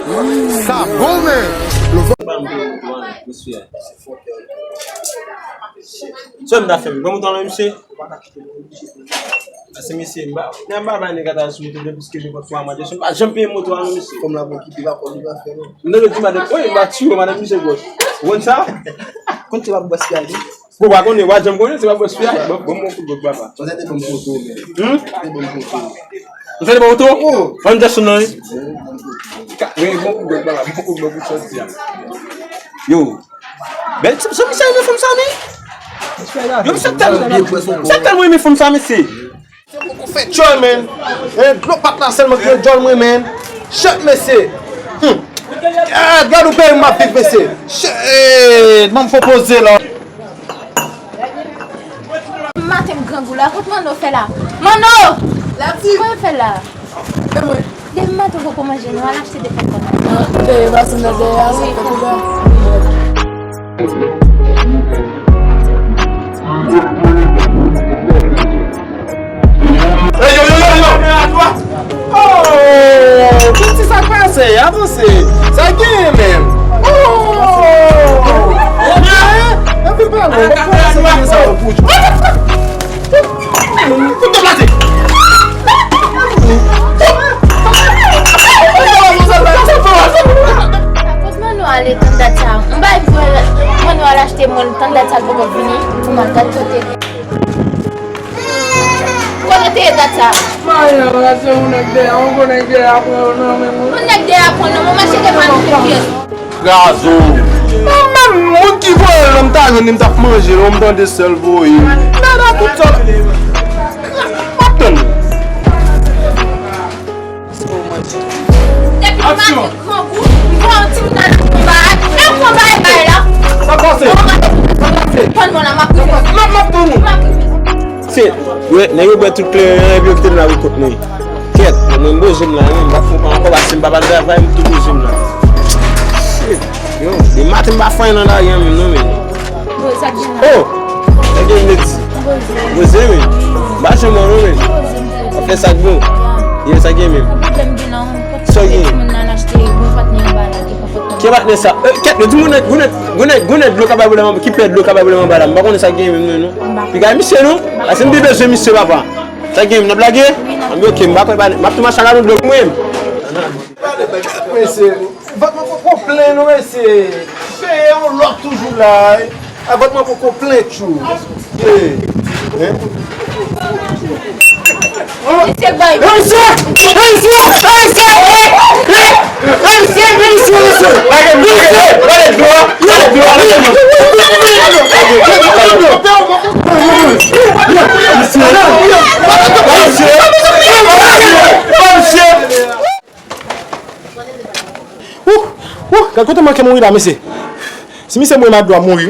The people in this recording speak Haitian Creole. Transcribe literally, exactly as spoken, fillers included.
Sa bon, men. Sè m ta fè m, ban m tan nan misye. Pase misye, m pa, m pa bay nèg ata sou moto depi ke je vòt sou a manje. M pa janm peye moto a non misye. Kòm la pou kite pa kòm li pa fè non. M tande di madanm, wi, m pa tiye madanm misye bòs. Ou konn sa? Konn se pa bòs ki ale. Ou pa konnen, ou pa janm konnen, se pa bòs fi a. Bon, bon, bon, bon, papa. Ou tande bon foto, men. Hmm? Tande bon foto. Ou tande bon foto? Oh! Ann Jackson nan, wi. Ka, wi, bon, bon, papa, bon, bon, bon, sòti a. Yo. Bèl tip, sa misye renmen fanm sa, men. Yo, misye tèl, misye tèlman renmen fanm sa, mesye. Fè djòl, men. E dlo pat la sèlman ki gen djòl mwen, men. Shit, mesye. Hmm. Ah, gad ou peyi m ap viv, mesye. Shit, eh, ban m fon poze la. Maten m grangou la, kot Manno fè la? Manno! Lapti! Kòman fè la? E mwen. Depi maten ou poko manje, nou al achte de pèt kòman. Ah, eh, pase nan dèyè a, sa fè tou la. Hey, yo, yo, yo, yo! Oh! Piti sa k pase? Avanse! Sa genyen menm? Oh! Epi pa non, pa fè sa genyen sa yo pou. Kout deplase! Kot Manno ale tann dat sa? M bay pou Manno al achte mwen tann dat sa poko vini pou m al gad kote. Kote w te ye dat sa? Maria, se yon nèg dèyè, yon gwo nèg dèyè ap pran yo nan men mwen. Yon nèg dèyè ap pran nan men w, mache devan nou tout pyès. Kraze w. Mwen menm, moun ki voye l lan, m ta jwenn li, m t ap manje l, ou m tande sèl voye. Nada tout sa. M ap tann. Depi maten grangou, m pran yon timoun nan konba a, e konba e bay la. Sa pase? Sa pase? Tann mwen la, m ap rive. M ap, m ap tann ou. M ap rive. Se, yo, nèg yo bwè tout kleren an, epi yo kite m la pou kont mwen. Kèt, mwen, mwen boze m la, wi, m pa fè ankò, paske m pa pral travay, m tou boze m la. Shit, yo, de maten m pa fè anyen nan lari an menm, non, men. Bro, sa k gen la? Oh! Sa k gen, m te di? Boze. Boze, men. M pa janm wè w, non, men. Boze, m te di. W ap fè sa k bon. Yeah, sa k gen menm. Sa w gen? Timoun nan achte bon patnè anba la, ki pa pot. Ki patnè sa? Eh, kèt, yo di moun nèt, gwo nèt, gwo nèt, gwo nèt dlo ka bay pwoblèm anba, ki pè dlo ka bay pwoblèm anba la. M pa konnen sa k gen menm, non, non. Piga misye, non? Paske m te bezwen misye, papa. Sa k gen, n ap lage? Anben, ok, m pa kwè, m ap tou mache ak yon dlo pou mwen. Mesye, vant mwen poko plen non, mesye. Peye yon lòt toujou la. A, vant mwen poko plen tjou. Ye. Hein? Mesye, bay. Mesye! Mesye! Mesye! Mesye! Mesye! Mesye! Ou, ou, gad kote manke mouri la, mesye. Si misye mouri, m ap dwe mouri.